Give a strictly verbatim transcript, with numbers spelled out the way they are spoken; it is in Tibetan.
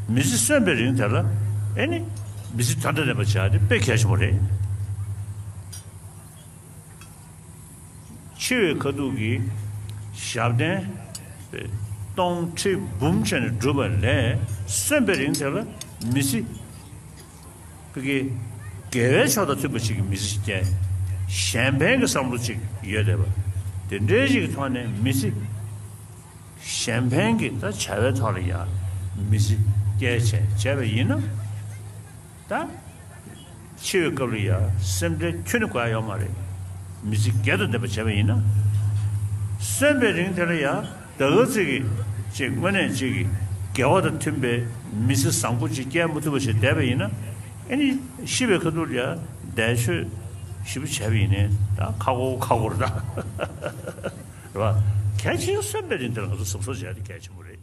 མི་ཚེ་གསོན་པའི་རིང་དེ་ལ་ཨེ་ནི་མི་ཚེ་དོན་དང་ལྡན་པ་བྱ་དེ་དཔེ་གལ་ཆེན་པོ་རེད། འཆི་བའི་ཁ་ཐུག་གི་ཞབས་བརྟན་སྟོང་ཁྲི་འབུམ་བྱས་ནས་བསྒྲུབས་པ་ལས་གསོན་པའི་རིང་དེ་ལ་མི་ཚེ་ཕ་གི་དགེ་བའི་ཕྱོགས་དང་མཐུན་པ་ཞིག་གི་མི་ཚེ་ཅིག་སྐྱེལ། གཞན་ཕན་གྱི་བསམ་བློ་ཅིག་ཡོད་བསྡད་པ་དེ་འདྲའི་ཞིག་གི་ཐོག་ནས་མི་ཚེ་གཞན་ཕན་གྱི་ད་བྱ་བའི་ཐོག་ལ་ཡང་མི་ཚེ་སྐྱེལ་བྱས་བྱས་པ་ཡིན་ན། ད་འཆི་བའི་སྐབས་ལ་ཡང་སེམས་ཁྲལ་ཁྱོན་ནས་དགོས་ཡ་ཡོད་མ་རེད། མི་ཚེ་བརྒལ་དུ་འདེད་པ་བྱས་པ་ཡིན་ན། གསོན་པའི་རིང་དེ་ལ་ཡང་ད་ག་ཚོད་ཀྱི་ཅིག་དངོས་གནས་ཅིག་གི་དགེ་བ་དང་མཐུན་པའི་མི་ཚེ་བཟང་པོ་ཅིག་སྐྱེལ་མ་ཐུབ་པ་ཞིག་བསྡད་པ་ཡིན་ན། ཨེ་ནི་ཤི་བའི་ཁ་ཐུག་ལ་ཡང་འདས་མཆོད་ཞིབ་པོ་བྱས་པ་ཡིན་ནའི་ད་ཁག་པོ་ཁག་པོ་རེད་ད། རེད་བ། གལ་ཆེ་ཤོས་གསོན་པའི་རིང་དེ་ལ་ང་ཚོ་གཟབ་གཟབ་བྱས་ཏེ་གལ་ཆེན་པོ་རེད།